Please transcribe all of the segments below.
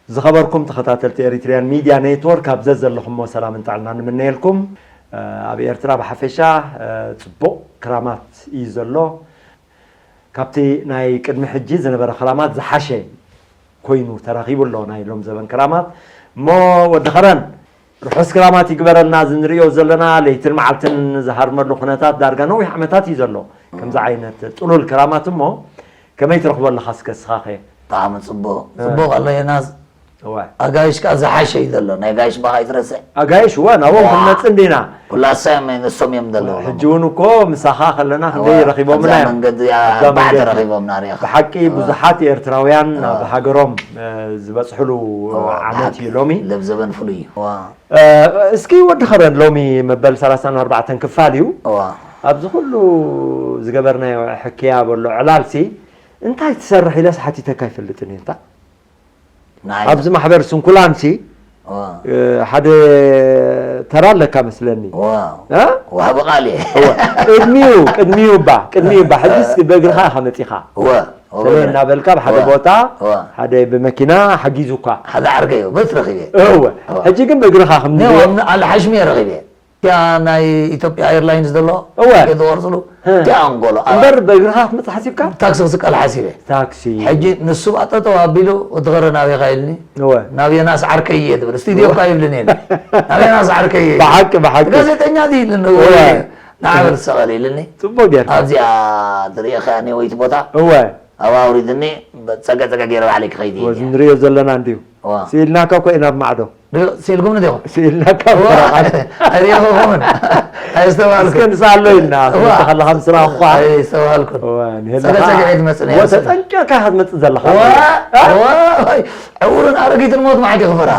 ዝኸበርኩም ተኸታተልቲ ኤሪትሪያን ሚድያ ኔትወርክ፣ ኣብ ዘዘለኹሞ ሰላምን ጥዕናን ንምነየልኩም። እ፣ ኣብ ኤርትራ ብሓፈሻ፣ እ፣ ጽቡቕ ክራማት እዩ ዘሎ። ካብቲ ናይ ቅድሚ ሕጂ ዝነበረ ክራማት ዝሓሸ ኮይኑ ተረኺቡ ኣሎ ናይ ሎም ዘበን ክራማት። እሞ ወዲ ኸረን፣ ርሑስ ክራማት ይግበረልና። እዚ ንርእዮ ዘለና ለይትን መዓልትን ዝሃርመሉ ኩነታት ዳርጋ ነዊሕ ዓመታት እዩ ዘሎ። ከምዚ ዓይነት ጥሉል ክራማት እሞ ከመይ ትረኽቦ ኣለኻ እስከ እስኻ ኸ? ብጣዕሚ ጽቡቕ። እ። ጽቡቕ ኣሎ ዮናስ። እወ። ኣጋይሽ ከኣ ዝሓሸ እዩ ዘሎ። ናይ ጋይሽ ባኻ ይትረስዕ። ኣጋይሽ፣ እወ፣ ናብኦም ዋ። ክንመጽእ እንዲና። ኩላሳ እዮም፣ ንሶም እዮም ዘለዉ። ሕጂ እውን እኮ ምሳኻ ከለና ክንደይ እወ፣ ረኺቦምና ኣብዛ እዮም። መንገዲ እያ ኣብዛ ባዕ መንገዲ። ተረኺቦምና ርኢኻ። ብሓቂ እወ። ብዙሓት ኤርትራውያን እወ። ናብ ሃገሮም፣ እ፣ ዝበጽሕሉ እወ፣ ዓመት ብሓቂ። እዩ ሎሚ። ለብ ዘበን ፍሉይ እዩ። እወ። እ፣ እስኪ ወዲ ኸረን ሎሚ መበል ሰላሳን ኣርባዕተን ክፋል እዩ። እወ። ኣብዚ ኩሉ ዝገበርናዮ ሕክያ በሎ ዕላልሲ እንታይ ትሰርሕ ኢለስ ሓቲተካ ኣይፈልጥን እየ። እንታይ? ናይ ኣብዚ ማሕበር ስንኩላንሲ፣ እወ። እ፣ ሓደ ተራ ኣለካ መስለኒ። እወ። እ? ወሃቢ ቃል እየ። እወ። ቅድሚኡ፣ ቅድሚኡ እባ፣ ቅድሚኡ እባ። ሕጂ እስኪ ብእግርኻ ኢኻ መጺኻ። እወ። እወ፣ ሰለይ ብእግረይ። እናበልካ ብሓደ እወ። ቦታ፣ እወ። ሓደ ብመኪና ሓጊዙካ። ሓደ ዓርከይ እዩ፣ በስ ረኺበ። እወ። እወ። ሕጂ ግን ብእግርኻ ከም ነ-፣ ንሪኦ ዋና ኣልሓሽም እየ ረኺበ። እቲኣ ናይ ኢትዮጵያ ኤርላይንስ ዘሎ እወ። ከይትቆርጽሉ፣ ህ። እቲኣ ኣንጎሎ፣ ኣባ- እምበር ብእግርኻ ክትመጽእ ሓሲብካ? ታክሲ ክስቀል ሓሲበ። ታክሲ። ሕጂ ንሱ ብኣ ጠጠው ኣቢሉ፣ "ወዲ ኸረን ኣበይ ኢኻ?" ኢልኒ። እወ። "ናብ ዮናስ ዓርከይ እየ" ትብል። ስቱድዮ እወ። እኳ ይብልን እየ። "ናብ ዮናስ ዓርከይ እየ." ብሓቂ፣ ብሓቂ። ጋዜጠኛ ድዩ? ኢልኒ። እወ። "እወ፣ ንዓ በል ሰቐል" ኢልኒ። ጽቡቕ ጌርካ። ኣብዚኣ ትርእየኻ እኒኦ ወይቲ ቦታ። እወ። ኣብኣ ኣውሪድኒ፣ ጸገ ጸገ ገይረ ባዕለይ ክኸይድ እየ። ወዚ ንሪኦ ዘለና እንድዩ። እዋ። ስኢልናካ እኮ ኢና ኣብ ማዕዶ። ሪኦ-፣ ስኢልኩምኒ ዲኹም? ስኢልናካ እዋ። ብራኻት። ኣይሪኦኹምን። ኣየስተባሃልኩን። እስከ ንስኣሎ ኢልና፣ እዋ። ንስኻ ኣለኻ ምስራ እኳ። ኣየስተባሃልኩን። እዋ፣ ንሄለኻ። ጸገ ጸገ እየ ትመጽእ እዋ፣ ነይረ። ተጠንቂቕካ ኢኻ ትመጽእ ዘለኻ። እዋ፣ እ? እዋ፣ እይ፣ ዕውርን ኣረጊትን ሞት መዓት ይኽፈራ።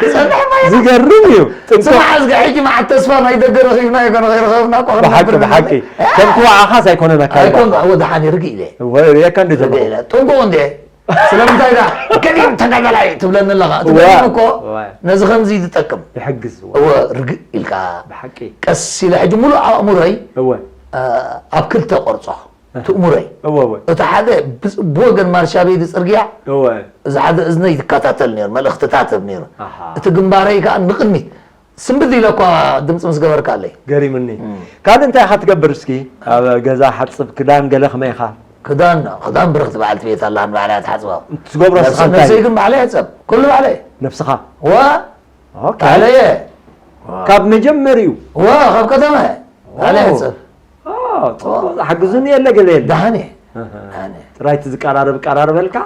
ክጸንሕ ማይ። ዝገርም እዩ። ጥንቆ- ስማዕ፣ እዝጋ ሕጂ መዓት ተስፋ ናይ ደገ ረኺብና ይኮነ ከይረኸብና እኮ ብሓቂ፣ ክንነብር ብሓቂ። ዘለና። ከም ክዋዓኻስ ኣይኮነን ኣካይዳ። ኣይኮን፣ እወ፣ ደሓን ይርግእ ኢለ። እወ፣ ርኤካ እንዴ ርግእ ዘለኹ። ኢለ። ጥንቁቕ እንዴ? ስለምንታይ ዳ? ገዲም ተጋዳላይ ትብለኒ ኣለኻ። እቲ እወ፣ ገዲም እኮ እወ። ነዚ ከምዚ ዝጠቅም። ይሕግዝ፣ እወ። እወ፣ ርግእ ኢልካ። ብሓቂ። ቀስ ኢለ ሕጂ ሙሉእ ኣእምሮይ፣ እወ። እ፣ ኣብ ክልተ ቆርጾ። እህ። ትእምሮይ። እወ፣ እወ። እቲ ሓደ ብ-፣ ብወገን ማርሻቤዲ ጽርግያ፣ እወ። እዚ ሓደ እዝነይ ይከታተል ነይሩ፣ መልእኽትታት ነይሩ። ኣሃ። እቲ ግንባረይ ከኣ ንቕድሚት። ስንብድ ኢለ እኳ ድምፂ ምስ ገበርካለይ። ገሪሙኒ። እም። ካልእ እንታይ ኢኻ ትገብር እስኪ? ኣብ ገዛ ሓፅብ ክዳን ገለ ከመይ ኢኻ? ክዳን፣ ክዳን ብርኽቲ በዓልቲ ቤት ኣላ፣ ንባዕላ እያ ትሓፅባ። ትገብሮ ነብሰ-፣ ንስኻ እንታይ? ነብሰይ ግን ባዕለይ ይሕፀብ። ኩሉ ባዕለይ። ነብስኻ? ዋ፣ ኦኬ። ባዕለየ። ዋ። ካብ መጀመሪኡ? ዋ፣ ካብ ከተማ እየ። ባዕለይ ኦ። ይሕፀብ። ኦ፣ ፅቡቅ። ኦ። ዝሓግዙኒ የለ ገለ የለ? ደሓን እየ። እህ። ደሓን እየ። ጥራይ እቲ ዝቀራረብ ቀራርበልካ?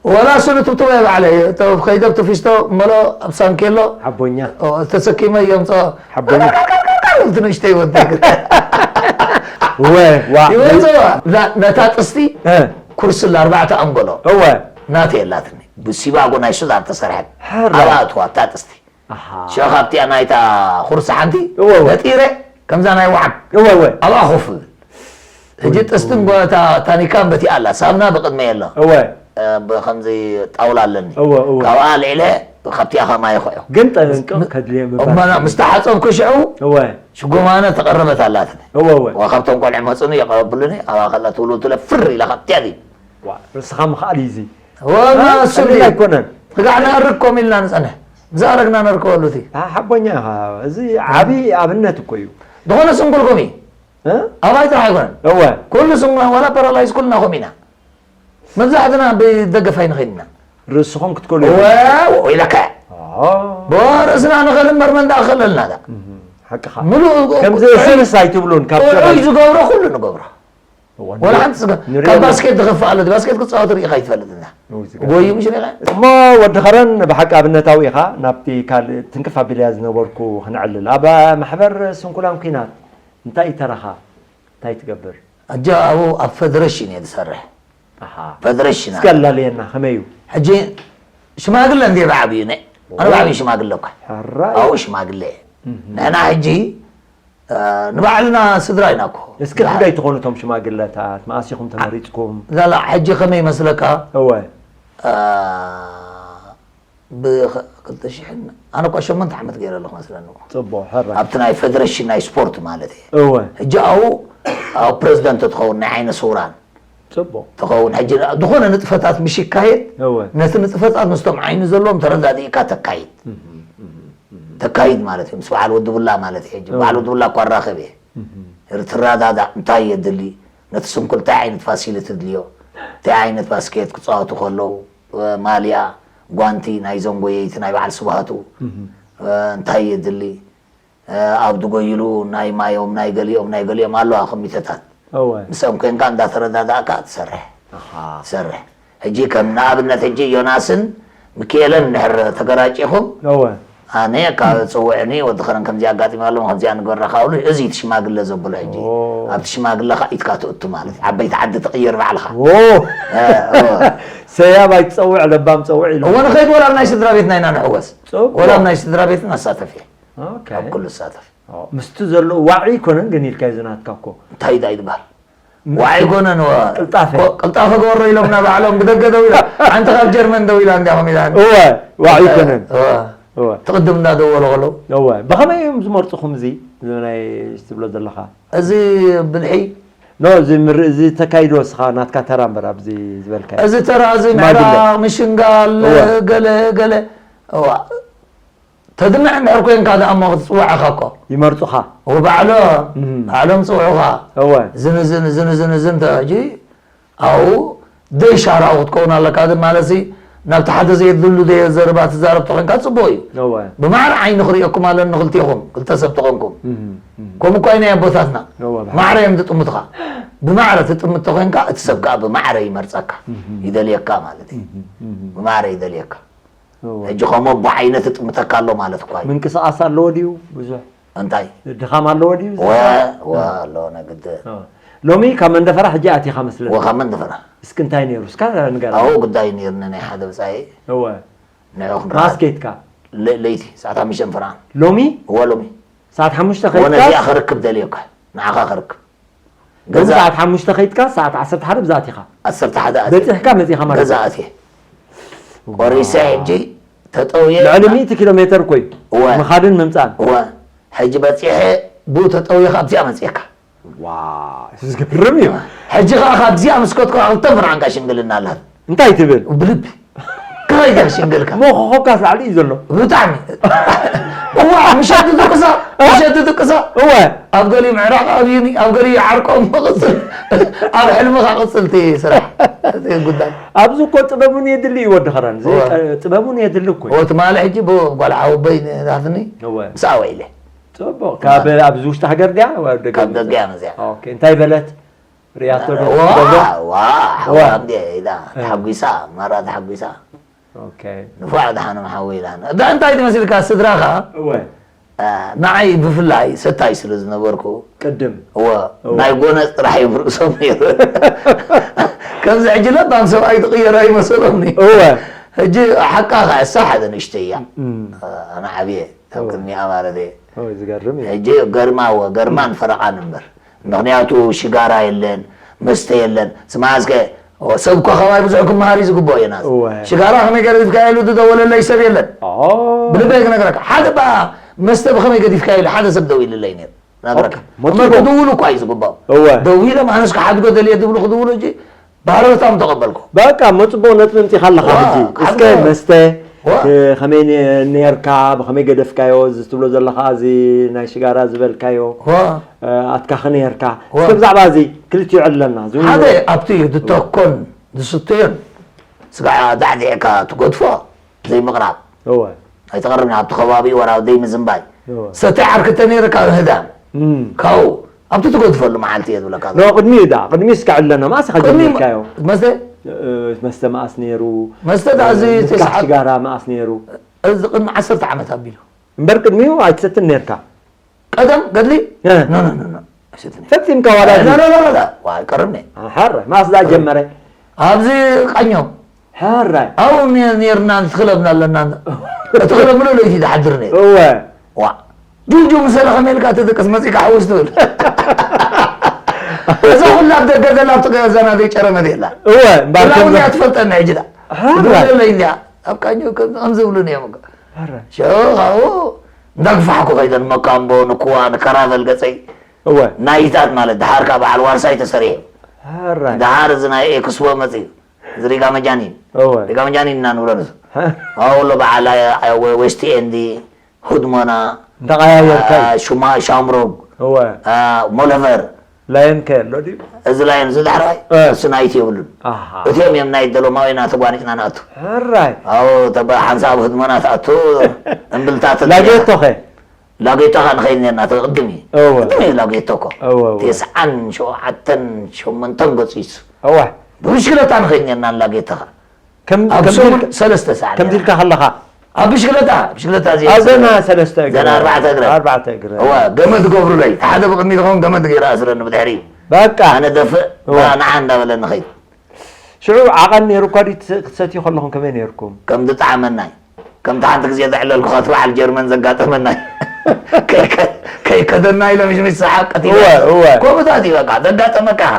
ወላ እሱ ንትብትቦ እየ ባዕለይ። እቶ ከይደ ኣብቲ ፊስቶ መሎ ኣብ ሳንኬሎ ሓቦኛ። ኦ፣ ተሰኪመ የምፅኦ። ሓቦኛ። እቲ ንእሽተይ ወዲ። ወ፣ ዋ። ይወፅዋ። ላ-፣ ነታ ጥስቲ እ። ኩርስላ ኣርባዕተ ኣንጎሎ። እወ። ናተይ የላትኒ። ብሲባጎ ናይ ሱዳን ተሰርሐት። ሕራይ። ኣብኣ እትዋ ኣብታ ጥስቲ። ኣሃ። ሽዑ ካብቲኣ ናይታ ኹርሲ ሓንቲ እወ፣ እወ። ነጢረ፣ ከምዛ ናይ ወዓግ እወ፣ እወ። ኣብኣ ኮፍ እብል። ሕጂ ወይ ጥስትን ጉድ። ጎ-፣ እታ ታኒካን በቲኣ ኣላ፣ ሳምና ብቕድመይ ኣሎ። እወ። እ፣ ብኸምዚ ጣውላ ኣለኒ። እወ፣ እወ። ካብኣ ልዕለ ካብቲኣ ከማይ ይኹዑ። ግን ጠንቅቕ ምስ-፣ ከድልየ ምባል። እመና፣ ምስ ተሓጸብኩ ሽዑ እወ። ሽጎማነ ተቐረበት ኣላትኒ። እወ፣ እወ። ዋ፣ ካብቶም ቆልዑ መጹኒ የቐረብሉኒ፣ ኣብኣ ከላ ትውልው ትለ ፍር ኢላ ካብቲኣ ድዩ። ዋ፣ ርስኻ ምኽኣል እዩ እዚ። ወላ እ? እሱ ቀሊል እንዴ? ኣይኮነን። ስጋዕ ነዕርግ ኮም ኢልና ንጸንሕ። ብዛዕረግና ነርከበሉ እቲ። ኣ፣ ሓቦኛ ኢኻ። እዚ ዓቢ ኣብነት እኮ እዩ። ዝኾነ ስንኩል ኮም እዩ። እ? ኣባይ ጥራሕ ኣይኮነን። እወ። ኩሉ ስንኩል፣ ዋላ ፓራላይዝ ኩልና ኮም ኢና። መብዛሕትና ብደገፍ ኣይንኸይድ ኢና። ርእስኹም ክትከሉ ወ- ወይለከ ብርእስና ንኸል እምበር መን ደኣ ክኸለልና ዳ ሓቅኻ ምሉእ ከምዚ ስንስ ኣይትብሉን ካብ ጥዑይ ጥዑይ ዝገብሮ ኩሉ ንገብሮ ወላ ሓንቲ ስጋ ንሪኦ ካብ ኣለና። ባስኬት ዝኸፍእ ኣሎ ባስኬት ክፃወት ርኢኻ ይትፈልጥ እና እው ዝገርም። ጎዩ ምሽ ሪኻ እሞ ወዲ ኸረን ብሓቂ ኣብነታዊ ኢኻ ናብቲ ካልእ ትንክፍ ኣቢለያ ዝነበርኩ ክንዕልል ኣብ ማሕበር ስንኩላን ኩናት እንታይ እዩ ተራኻ እንታይ ትገብር ኣጃ ኣብኡ ኣብ ፈደረሽን እየ ዝሰርሕ ኣሃ ፈደረሽን እስከ ኣላለየና ከመይ እዩ ሕጂ ሽማግለ እንዲ ብዓብዩ ነ ኣነ ብዓብዩ ሽማግለ እኳ ሕራይ ኣብኡ ሽማግለ እየ ንሕና ሕጂ እ፣ ንባዕልና ስድራ ኢና እኮ እስኪ ክንደይ ትኾኑ እቶም ሽማግለታት መኣስ ኢኹም ተመሪፅኩም ዛላ ሕጂ ከመይ ይመስለካ እወ እ፣ ብክልተ ሽሕን ኣነ እኳ ሸሞንተ ዓመት ገይረ ኣለኹ መስለኒ ፅቡቅ ሕራይ ኣብቲ ናይ ፈደረሽን ናይ ስፖርት ማለት እየ እወ ሕጂ ኣብኡ ኣብ ፕሬዚደንት ትኸውን ናይ ዓይነ ስውራን ፅቡቅ ትኸውን ሕጂ ዝኾነ ንጥፈታት ምሽ ይካየድ እወ ነቲ ንጥፈታት ምስቶም ዓይኒ ዘለዎም ተረዳዲእካ ተካይድ ተካይድ ማለት እዩ ምስ በዓል ወዲ ቡላ ማለት እዩ ሕጂ በዓል ወዲ ቡላ እኳ ኣራኽብ እየ ትረዳዳእ እንታይ የድሊ ነቲ ስንኩል እንታይ ዓይነት ፋሲሊቲ ድልዮ እንታይ ዓይነት ባስኬት ክፃወቱ ከለዉ ማልያ ጓንቲ ናይ ዞም ጎየይቲ ናይ በዓል ስብሃቱ እንታይ የድሊ ኣብ ድጎይሉ ናይ ማዮም ናይ ገሊኦም ናይ ገሊኦም ኣለዋ ኮሚተታት እወ ምስኦም ኮንካ እንዳተረዳዳእካ ትሰርሕ ኣሃ ትሰርሕ ሕጂ ከም ንኣብነት ሕጂ ዮናስን ምክኤለን እንድሕር ተገራጪኹም እወ ኣነ ካብ ፅውዕኒ ወዲ ኸረን ከምዚ ኣጋጢሙ ኣሎ ከምዚኣ ንገረካ ብሉ እዚ እቲ ሽማግለ ዘብሎ ሕጂ ኦ። ኣብቲ ሽማግለ ካ ኢትካ ትእቱ ማለት እዩ። ዓበይቲ ዓዲ ትቕይር ባዕልኻ ኦ እ፣ እ። ሰያብ ኣይትፀውዕ ለባም ፀውዕ ኢሉ እወ ንኸይድ ወላ ኣብ ናይ ስድራ ቤትና ኢና ንሕወስ ፅቡቅ ወላ ኣብ ናይ ስድራ ቤትና ኣሳተፍ እየ ኦኬ ኣብ ኩሉ ዝሳተፍ ኦ፣ ምስቲ ዘሎ ዋዒ ኣይኮነን ግን ኢልካ ዝናትካ እኮ እንታይ ዳ ይትበሃል ዋዒ ኣይኮነን ወ- ቅልጣፈ። ኮ- ቅልጣፈ ገበሮ ኢሎምና ባዕሎም ብደገ ደው ኢላ ሓንቲ ካብ ጀርመን ደው ኢላ እንዲያኹም ኢላ እወ ዋዒ ኣይኮነን እወ። እወ ትቕድም እንዳደወሉ ከለዉ እወ ብኸመይ እዮም ዝመርፅኹም እዚ እዚ ናይ ትብሎ ዘለኻ እዚ ብልሒ ኖ እዚ ምር- እዚ ተካይዶ እስኻ ናትካ ተራ እምበር ኣብዚ ዝበልካ እዚ ተራ እዚ ሽማግለ። ምዕራቕ ምሽንጋል እወ። ገለ ገለ እዋ ተድምዕ እንድሕር ኮንካ ደኣ እሞ ክትፅውዐኻ እኮ ይመርፁኻ ወባዕሎም እም። ባዕሎም ፅውዑኻ እወ ዝንዝን ዝንዝን ዝን ተጂ ኣብኡ ደይሻራዊ ክትከውን ኣለካ ማለት ሲ ናብቲ ሓደ ዘየድሉ ዘረባ ትዛረብ ተኾንካ ፅቡቅ እዩ እወ ብማዕረ ዓይኒ ክርእየኩም ኣለኒ ክልቲኹም ክልተ ሰብ ተኾንኩም እም፣ እም። ከምኡ እኳ ናይ ኣቦታትና እወ ማዕረ እዮም ዝጥምትኻ ብማዕረ ትጥምት ተኾንካ እቲ ሰብ ከዓ ብማዕረ ይመርፀካ ይደልየካ ማለት እዩ ብማዕረ ይደልየካ ሕጂ ከምኡ ኣቦ ዓይነት እጥምተካ ኣሎ ማለት እኳ እዩ ምንቅስቃስ ኣለዎ ድዩ ብዙሕ እንታይ ድኻም ኣለዎ ድዩ ወ ወ ኣሎ ነግድ ሎሚ ካብ መንደፈራ ሕጂ ኣቲኻ መስለኒ ወ ካብ መንደፈራ እስኪ እንታይ ነይሩ እስካ ንገር ኣብኡ ጉዳይ ነይርኒ ናይ ሓደ ብፃይ እወ ንዑ ማስኬትካ ለይቲ ሰዓት ሓሙሽተ ፍርዓን ሎሚ ወ ሎሚ ሰዓት ሓሙሽተ ወነዚኣ ከይድካስ ክርክብ ደልየካ ንዓኻ ክርክብ ሎሚ ሰዓት ሓሙሽተ ከይድካ ሰዓት ዓሰርተ ሓደ ብዛት ኢኻ ዓሰርተ ሓደ በፂሕካ መፂኻ ማለት ገዛ እዩ። ኣትየ ቆሪሰ ሕጂ ተጠውየ ልዕሊ ሚእቲ ኪሎ ሜተር እኮ እዩ እወ። ምኻድን ምምፃን እወ ሕጂ በፂሐ ብኡ ተጠውየ ካብዚኣ መፅየካ ዋ ዝገርም እዩ ሕጂ ከዓ ካብዚኣ ምስ ከድኩ ክልተ ፍርዓንካ ሽምግልና ኣላት እንታይ ትብል ብልቢ ከመይ ገር ሽምግልካ እሞ ኮኾብካስ ላዕሊ እዩ ዘሎ ብጣዕሚ እዋ ምሸት ትጥቅሳ ምሸት ትጥቅሳ እወ ኣብ ገሊኡ ምዕራቕ ኣብዩኒ ኣብ ገሊኡ ዓርቆም ክቕፅል ኣብ ሕልምኻ ቅፅልቲ ስራሕ እቲ ጉዳይ ኣብዚ እኮ ጥበብ እውን የድሊ እዩ ወዲ ኸረን እዚ እወ። ጥበብ እውን የድሊ እኮ እዩ። ወቲ ማለ ሕጂ ብኡ ጓል ዓውበይ ናትኒ እወ ምስኣ ውዒለ ፅቡቅ ካብ ኣብዚ ውሽጢ ሃገር ድያ ወይ ኣብ ደገ ካብ ደገ እያ መፅያ ኦኬ እንታይ በለት ርያቶ ዶ ዋ ትገብሮ? ዋ እወ። እንዴ ኢላ ተሓጒሳ ማራ ተሓጒሳ ኦኬ ንፉዕ ድሓኖም ሓወ ኢላ እዳ እንታይ ትመስልካ ስድራኻ እወ አ፣ ንዓይ ብፍላይ ሰታይ ስለ ዝነበርኩ ቅድም እወ ናይ ጎነፅ ጥራሕ እዮም ርእሶም ነይሩ ከምዚ ሕጂ ለባም ሰብኣይ ትቕየር ኣይመሰሎምኒ እወ ሕጂ ሓቃ ከ እሳ ሓደ ንእሽተይ እያ እም፣ ኣነ ዓብየ ኣብ ቅድሚኣ ማለት እየ እወ ዝገርም እዩ ሕጂ ገርማ ወ ገርማን ፈረቓን እምበር ምክንያቱ ሽጋራ የለን መስተ የለን ስማስከ ሰብ እኮ ካባይ ብዙሕ ክመሃር እዩ ዝግብኦ እየና እወ። ሽጋራ ከመይ ገዲፍካ ኢሉ ዝደወለለይ ሰብ የለን ኦ ብልበይ ክነግረካ ሓደ በኣ መስተ ብከመይ ገዲፍካ ኢሉ ሓደ ሰብ ደው ኢልለይ ነይሩ ነግረካ ኦኬ፣ ሞት እምበር ይቦ። ክድውሉ እኳ እዩ ዝግባኦ እወ ደው ኢሎም ኣነስ ክሓድጎ ደልየ ዝብሉ ክድውሉ እጂ ባህርታም ተቐበልኩ በቃ መፅቡቅ ነጥቢ ምፂኻ ኣለኻ ዋ፣ ሕጂ ካብ እስከ ዋ። መስተ ዋ። እ፣ ከመይ ነ- ነርካ ብከመይ ገደፍካዮ እዚ ትብሎ ዘለኻ እዚ ናይ ሽጋራ ዝበልካዮ ዋ እ፣ ኣትካ ክነርካ ዋ። እስከ ብዛዕባ እዚ ክልቲኡ ዕለና እዚ እውን ሓደ ኣብቲ ዝተኮን ዝስተዮን ስጋዕ ዳዕዲዕካ ትገድፎ ዘይምቕራብ። እወ። ኣይትቐርብን ኣብቲ ከባቢ ወላ ደይ ምዝንባይ። እወ። ሰተ ዓርኪ ተነይርካ ምህዳም። እም። ካብኡ ኣብቲ ትገድፈሉ መዓልቲ እየ ዝብለካ። ኖ፣ ቅድሚኡ ደኣ፣ ቅድሚኡ እስካዕ ኣለና፣ መኣስ ኢኻ ቅድሚ ጀሚርካዮ? መስተ? እ፣ መስተ መኣስ ነይሩ? መስተ ደኣ እዚ እ፣ ምትካኽ ተስዓብ ሽጋራ መኣስ ነይሩ? እዚ ቅድሚ ዓሰርተ ዓመት ኣቢሉ። እምበር ቅድሚኡ ኣይትሰትን ነይርካ? ቀደም ገድሊ? እ። ኖ፣ ኖ፣ ኖ፣ ኖ። ኣይሰትን። ፈጺምካ ዋላ ኖ፣ እዚ? ኖ፣ ኖ፣ ኖ፣ ኖ። ዋ፣ ኣይቀርብን እየ። ኣሓረ፣ መኣስ ደኣ ጀመረ? ኣብዚ ቃኞ። ሓራይ። ኣብኡ ነ-፣ ነይርና፣ እቲ ክለብና ኣለና። እቲ ክለብ ምሉእ ለይቲ ዝሓድር ነይሩ። እወ። ዋ። ጁጁ ምሰለ ከመይ ኢልካ ትድቅስ መጺእካ ሕውስ ትብል። እዛ ኩላ ኣብ ደገ ዘላ ኣብቲ ገዛና ዘይጨረመት የላ። እወ፣ እምበኣር ኩላ እውን ከምዛ እያ ትፈልጠኒ ሕጂ ደኣ። ሓራይ። ትብለለይ እንድያ። ኣብ ቃኞ ከም-፣ ከምዚ ይብሉኒ እዮም እኮ። ሓራይ። ሽዑ ካብኡ እንዳግፋሕኩ ከይደ ንመካምቦ፣ ንኩዋ፣ ንከራቨል ገጸይ። እወ። ናይታት ማለት ደሓር ካብ በዓል ዋርሳይ ተሰሪሑ። ሓራይ። ደሓር እዚ ናይ ኤክስፖ መጺኡ። እዚ ሪጋ መጃኒን። እወ። ሪጋ መጃኒን ኢና ንብሎ ንሱ። ሓ- ኣብኡ ኣሎ በዓል፣ አ-፣ አ-፣ ወ-፣ ዌስት ኤንዲ፣ ሁድሞና፣ እንዳቐያየርካ እዩ። አ፣ ሹማ ሻምሮግ፣ እወ። አ፣ ሞለቨር። ላየን ከ ኣሎ ድዩ? እዚ ላየን እዚ ዳሕራይ፣ እ። እሱ ናይት የብሉን። ኣሃ። እቲኦም እዮም ናይት ደሎ ማወይና ተጓኒጽና ንኣቱ። ሕራይ። ኣብኡ ተባ-፣ ሓንሳብ ህድሞና ትኣቱ፣ እምብልታ ትልያ። ላጌቶ ኸ? ላጌቶ ኸ ንኸይድ ኔርና፣ እቲ ቅድም እዩ። እወ። ቅድም እዩ ላጌቶ እኮ። እወ፣ እወ። ተስዓን ሸውዓተን ሸሞንተን ገጹ እዩ እሱ። እወ። ብብሽክለታ ንኸይድ ኔርና ንላጌቶ ኸ። ከም-፣ ኣብ ከምዚ ሰሙን ኢልካ-፣ ሰለስተ ሰዓት ከምዚ ኔራ። ኢልካ ከለኻ? ኣብ ብሽክለታ፣ ብሽክለታ እዚኣ ኣብ ዘና ሰለስተ እግሪ። ዘና ኣርባዕተ እግሪ። ኣርባዕተ እግሪ። እወ፣ ገመድ ገብሩለይ። ሓደ ብቕድሚት ይኸውን፣ ገመድ ገይሩ ኣስረኒ ብድሕሪኡ። በቃ። ኣነ ደፍእ፣ እወ። ንዓ እንዳበለ ንኸይድ። ሽዑ ዓቐን ነይሩ እኳ ድዩ ትስ-፣ ክትሰትዩ ከለኹም ከመይ ነይርኩም? ከም ዝጠዓመናይ። ከምቲ ሓንቲ ግዜ ዘዕለልኩኻ እቲ በዓል ጀርመን ዘጋጠመናይ። ከይከ-፣ ከይከደና ኢለ ምሽ ምሽ ሰሓብ ቀቲለ። እወ፣ እወ። ከምኡታት እዩ በቃ፣ ዘጋጠመካ ኢኻ።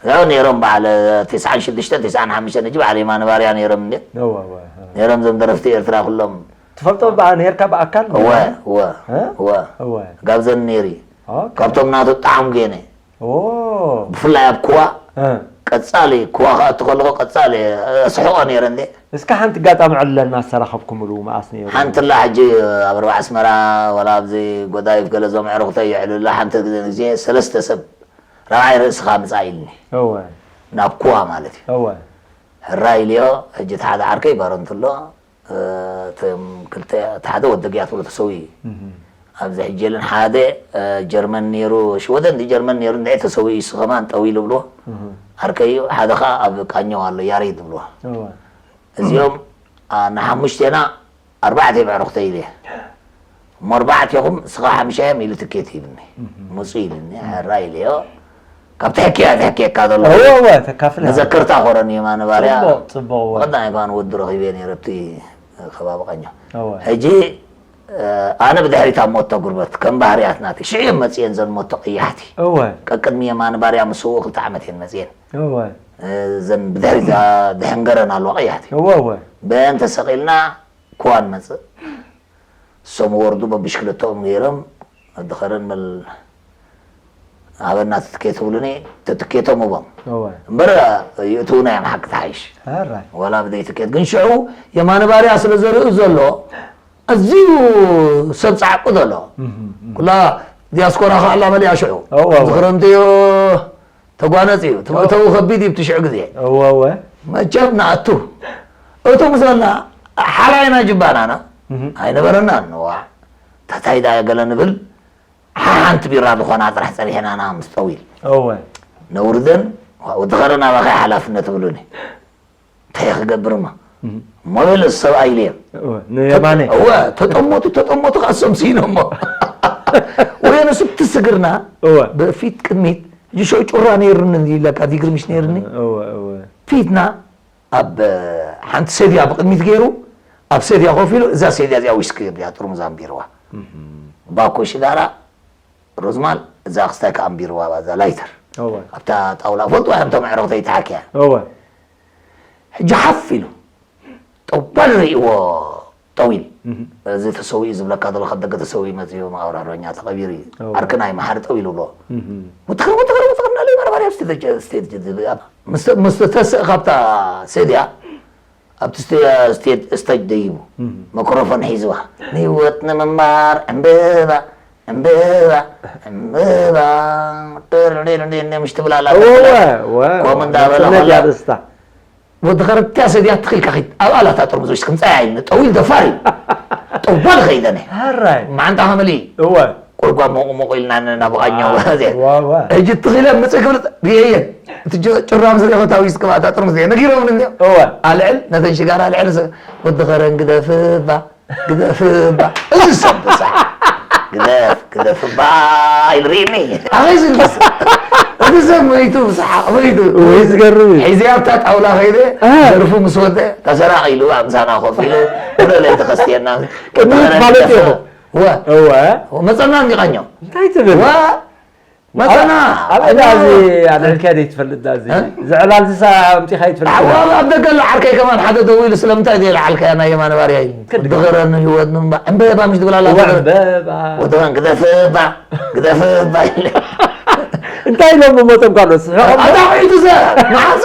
ያው ነይሮም በዓል ተስዓን ሽዱሽተ፣ ተስዓን ሓሙሽተ፣ ሕጂ በዓል የማነ ባርያ ነይሮም እንዴ? እወ፣ እወ፣ እወ። ነይሮም እዞም ደረፍቲ ኤርትራ ኩሎም። ትፈልጦ በዓ-፣ ነይርካ ብኣካል? እወ፣ እወ፣ እ? እወ። እወ። ጋብዘኒ ነይሩ እዩ። ኦኬ። ካብቶም ናቱ ጣዕሙ ገነ። ኦ። ብፍላይ ኣብ ኩዋ፣ እ። ቀጻሊ ኩዋ ክኣቱ ከለኹ ቀጻሊ ኣስሕቖ ነይረ እንዴ? እስከ ሓንቲ ኣጋጣሚ ዕለልና ዝተራኸብኩምሉ መኣስ ነይሩ? ሓንቲ ኣላ ሕጂ ኣብ ርባ ኣስመራ ዋላ ኣብዚ ጎዳይፍ ገለ እዞም ኣዕሩኽተይ የዕልሉላ ሓንቲ ግዜ፣ ግዜ ሰለስተ ሰብ ራብዓይ ርእስኻ ምጻእ ኢልኒ። እወ። ናብ ኩዋ ማለት እዩ። እወ። ሕራይ ኢለዮ፣ ሕጂ እቲ ሓደ ዓርከይ ባረንቱ ኣሎ፣ እ፣ እቶም ክልተ፣ እቲ ሓደ ወዲ ግያት ብሎ ተሰዊኡ እዩ። እህ። ኣብዚ ሕጂ የለን፣ ሓደ፣ እ፣ ጀርመን ነይሩ፣ ሽወደን ድዩ ጀርመን ነይሩ፣ እንድዒ ተሰዊኡ፣ እሱ ከማን ጠው ኢሉ ብልዎ። እህ። ዓርከይ እዩ፣ ሓደ ኸኣ ኣብ ቃኘው ኣሎ፣ ያሬድ ብልዎ። እወ። እዚኦም፣ ኣ፣ ንሓሙሽቴና ኣርባዕተ የብዕሩኽተይ ኢለ። እሞ ኣርባዕቴኹም፣ ንስኻ ሓምሻዮም ኢሉ ትኬት ሂብኒ። እህ። ምጹ ኢልኒ፣ ሕራይ ኢለዮ። ካብቲ ሕክያ፣ እቲ ሕክየካ ዘሎ። እወ፣ እወ፣ ተካፍል። መዘክርታ ኮረን የማነ ባርያ። ጽቡቕ፣ ጽቡቕ፣ እወ። ቀዳማይ እኳ ንወዲ ረኺበ ነይረ ኣብቲ ከባቢ ቃኘው። እወ። ሕጂ፣ እ፣ ኣነ ብድሕሪት ኣብ ሞቶ ጉርበት፣ ከም ባህርያት ናተይ። ሽዑ እዮም መጺኤን ዘን ሞቶ ቀያሕቲ። እወ። ቀቅድሚ የማነ ባርያ ምስ ስውኡ ክልተ ዓመት እየን መጺኤን። እወ። እ፣ ዘን ብድሕሪት፣ እ፣ ድሕንገረን ኣለዋ ቀያሕቲ። እወ፣ እወ። በን ተሰቒልና ክዋ ንመጽእ። እሶም ወርዱ በብሽክለተኦም ገይሮም፣ ድኸረን መል-፣ ሃበና ትትኬት ትብሉኒ፣ ትትኬቶም ህቦም። እወ። እምበር፣ ይእትውና እዮም ሓቂ ተሓይሽ። ኣራይ። ዋላ ብደይ ትኬት። ግን ሽዑ የማነ ባርያ ስለ ዘርኢ ዘሎ፣ ኣዝዩ ሰብ ጻዕቂ ዘሎ። እህ፣ እህ። ኩላ ዲያስፖራ ኸኣ ኣላ መሊኣ ሽዑ። እወ፣ እወ። ዝኽረምቲ እዩ። ተጓነጽ እዩ። እቲ መእተዊ ከቢድ እዩ፣ ብቲ ሽዑ ግዜ። እወ፣ እወ። መቸም ንኣቱ። እቱ ምስ በልና፣ ሓላይና ጅባናና እህ። ኣይነበረናን። እዋ፣ ታታይ ዳ ገለ ንብል፣ ሓሓንቲ ቢራ ዝኾና ጥራሕ ጸኒሕናና ምስ ጠዊል። እወ። ነውርደን፣ ወዲ ኸረን ኣባኸ ሓላፍነት ብሉኒ። እንታይ ክገብር እሞ? እህ። ሞባይል ሰብኣይ ኢለ። እወ፣ ንየማነ። እወ፣ ተጠመቱ፣ ተጠመቱ፣ ከኣ እሶም ስኢኖሞ። ወይ ንሱ እቲ ስግርና፣ እወ። ብፊት ቅድሚት፣ ሕጂ ሽዑ ጩራ ነይሩኒ ኢለካ፣ ዲግሪ ምሽ ነይሩኒ። እወ፣ እወ። ፊትና ኣብ ሓንቲ ሰድያ ብቕድሚት ገይሩ፣ ኣብ ሰድያ ኮፍ ኢሉ፣ እዛ ሰድያ እዚኣ ዊስኪ እያ፣ ጥርሙዝ ኣንቢርዋ። እህ። ባኮ ሽጋራ፣ ሮዝማል፣ እዛ ክስታይ ከኣ ኣንቢርዋ፣ እዛ ላይተር። እወ። ኣብታ ጣውላ፣ ፈልጥዋ እዮም፣ እቶም ኣዕሩኽተይ ተሓኪያ። እወ። ሕጂ ሓፍ ኢሉ፣ ጠዋል ርእይዎ፣ ጠዊል። እህ። እዚ ተሰዊኡ ዝብለካ ዘሎ፣ ካብ ደገ ተሰዊኡ መጺኡ፣ መቓብር ኣርበኛ ተቐቢሩ እዩ። እወ። ዓርክና እዩ፣ መሓሪ ጠዊሉ ብሎ። እህ። ወትኸር፣ ወትኸር፣ ወትኸር፣ እናለ፣ ባርባር፣ ኣብ ስቴጅ፣ ስቴጅ፣ ምስ፣ ምስ ተተስእ ካብታ ሰድያ፣ ኣብቲ ስቴ-፣ ስቴጅ፣ ስቴጅ ደይቡ፣ እም። መክሮፎን ሒዝዋ፣ "ንህይወት ንምንባር ዕምበባ፣ ዕምበባ፣ ዕምበባ፣ ድርድር፣ ድርድር" ምሽ ትብል ኣላ። እወ፣ እወ፣ ከምኡ እወ። እንዳበለ ናጽነት ከሎ፣ ያርእስታ። ወዲ ኸረትያ ሰድያ ትኽኢልካ ኺድ ኣብ ኣላታ ጥርሙዝ ውሽኪ ምጻእ ኣይኒ ጠዊል ደፋር እዩ። ጠዋል ኸይደነ ሃራይ መዓንጣ ኸመሊ እወ ቁርጓ ሞቕ ሞቕ ኢልና ናብቓኛው ዋዋ ሕጂ ትኽኢለ ምጽእ ክብል ብየየ እቲ ጭራም ዝሪኦ ታዊ ስክባታ ጥርሙዝ እየ ነጊሮም እንዲ እወ ኣልዕል ነተን ሽጋራ ኣልዕል ወዲ ኸረን ግደፍባ ግደፍባ እዚ ሰብ ብሳሕ ግደፍ ግደፍባ ኢልሪኒ ኣኸይ ዝልስ እዚ ሰብ መይቱ ብሳሓቕ መይቱ ወይ ዝገርም እዩ ሒዚ ኣብታ ጣውላ ከይደ እ። ደርፉ ምስ ወደ ተሰራቒሉ ኣብ ምሳና ኮፍ ኢሉ ወደ ለይቲ ከስትየና ቅድሚ ማለት ኢኹ ወ እወ መፀና እንዲቓኛው እንታይ ትብል ወ መፀና ኣብ ዳ እዚ ኣልዕልካ ደይ ትፈልጥ ዳ እዚ እ? ዝዕላል ዝሳ ኣምፂኻ ይትፈልጥ ኣብ ኣብ ደገ ኣሎ ዓርከይ ከማን ሓደ ደው ኢሉ ስለምንታይ ዘይለዓልካያ ናይ የማነ ባርያ እዩ ክድግም። ድኸረኒ ህይወት ምንባ ዕምበባ ምሽ ትብል ኣላ ወዕምበባ ወደኸን ግደፍባ ግደፍባ ኢለ እንታይ ኢሎም ብሞቶም ካልኦት ስሕቆም ኣዳኺቱ ዘ መዓስ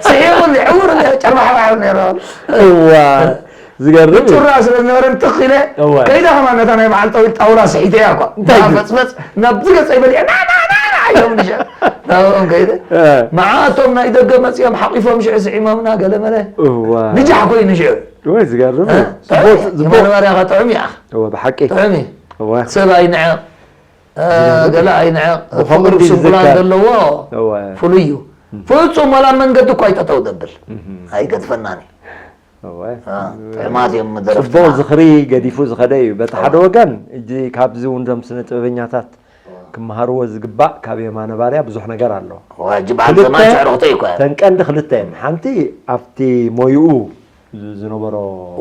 ስሒቑኒ ዕውር ጨርባሕባሕ ነይሩ እዋ ዝገርም እዩ። ጭራ ስለ ዝነበረ ትኽ ኢለ እወ። ከይዳ ከማን ነታ ናይ በዓል ጠዊል ጣውላ ስሒተያ እኳ እንታይ ግን? ፈፅፈፅ ናብዚ ገፀ ይበሊዐ ናናናና ኢሎም ንሸ ናብኦም ከይደ እ፣ መዓቶም ናይ ደገ መፂኦም ሓቂፎም ሽዑ ስዒሞምና ገለመለ እዋ ንጃሕ ኮይኑ ሽዑ ወይ ዝገርም እ? እዩ። ጽቡቅ ጽቡቅ የማነ ባርያኻ ጥዑም ይኣኽ እወ ብሓቂ ጥዑም እዩ እወ ሰብ ኣይንዕቕ እ፣ ገለ ኣይንዕቕ ብኸምኡ ፍቅሪ እንዲዩ ስንኩላን ዝዝከር። ዘለዎ እወ ፍሉይ እዩ ፍጹም ዋላ መንገዲ እኳ ኣይጠጠው ደብል ኣይገድፈናን እዩ እወ አ፣ ጥዑማት እዮም ጽቡቅ መደረፍትና ዝኽሪ ገዲፉ ዝኸደ እዩ። በቲ ሓደ ወገን እጂ ካብዚ እውን ዞም ስነ ጥበበኛታት ክመሃርዎ ዝግባእ ካብ የማነ ባርያ ብዙሕ ነገር ኣሎ። ዋጅብ ዓል ክልተ- ዘማን ሸዕርኽቶ እዩ እኳ ተን ቀንዲ ክልተ እየን። ሓንቲ ኣብቲ ሞይኡ ዝ- ዝነበሮ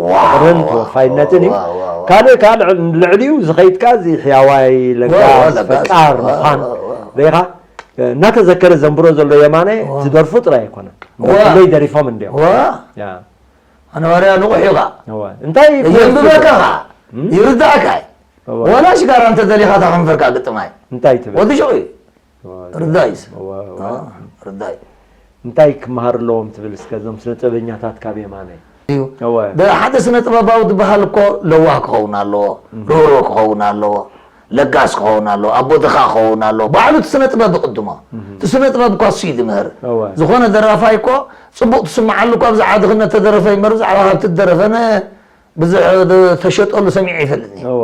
ዋው፣ ፍቅርን ዋው፣ ተወፋይነትን እዩ። ዋው፣ ዋው፣ ዋው። ካልእ ካልእ ልዕሊኡ ዝኸይድካ እዚ ሕያዋይ ለጋስ ዋው፣ ለጋስ፣ ፈቃር ዋው፣ ምዃን ዋው፣ ዋው። ሪኻ እናተዘከረ ዘንብሮ ዘሎ የማነ ዋው። ዝደርፉ ጥራይ ኣይኮነን ዋው። ኩለይ ደሪፎም እንዲዮም ዋ ያ። ኣነ ባርያ ንቑሕ እዩ ኸዓ እወ። እንታይ የንብበካ ኸዓ እም? ይርዳእካ እዩ እወ። ወላ ሽጋራ እንተደሊኻ እታ ከንፈርካ ግጥማይ እንታይ ትብል ወዲ ሽቑ እዩ እወ። ርዳእ እዩ ሰብ። እወ፣ እወ። አ፣ ርዳእ እዩ እንታይ ክመሃር ኣለዎም ትብል እስከ እዞም ስነ ጥበበኛታት ካብ የማነ እዩ እወ። ሓደ ስነ ጥበባዊ ዝበሃል እኮ ለዋህ ክኸውን ኣለዎ ርህሩህ ክኸውን ኣለዎ ለጋስ ክኸውን ኣለዎ ኣቦ ድኻ ክኸውን ኣለዎ ባዕሉ እቲ ስነ ጥበብ ይቕድሞ እቲ ስነ ጥበብ እኳ እሱ እዩ ዝምህር እወ። ዝኾነ ደራፋይ እኮ ፅቡቕ ትስምዓሉ እኳ ብዛዕባ ድኽነት ተደረፈ ይመር ብዛዕባ ሃብቲ ዝደረፈነ ብዙሕ ተሸጠሉ ሰሚዐ ይፈልጥኒ እወ።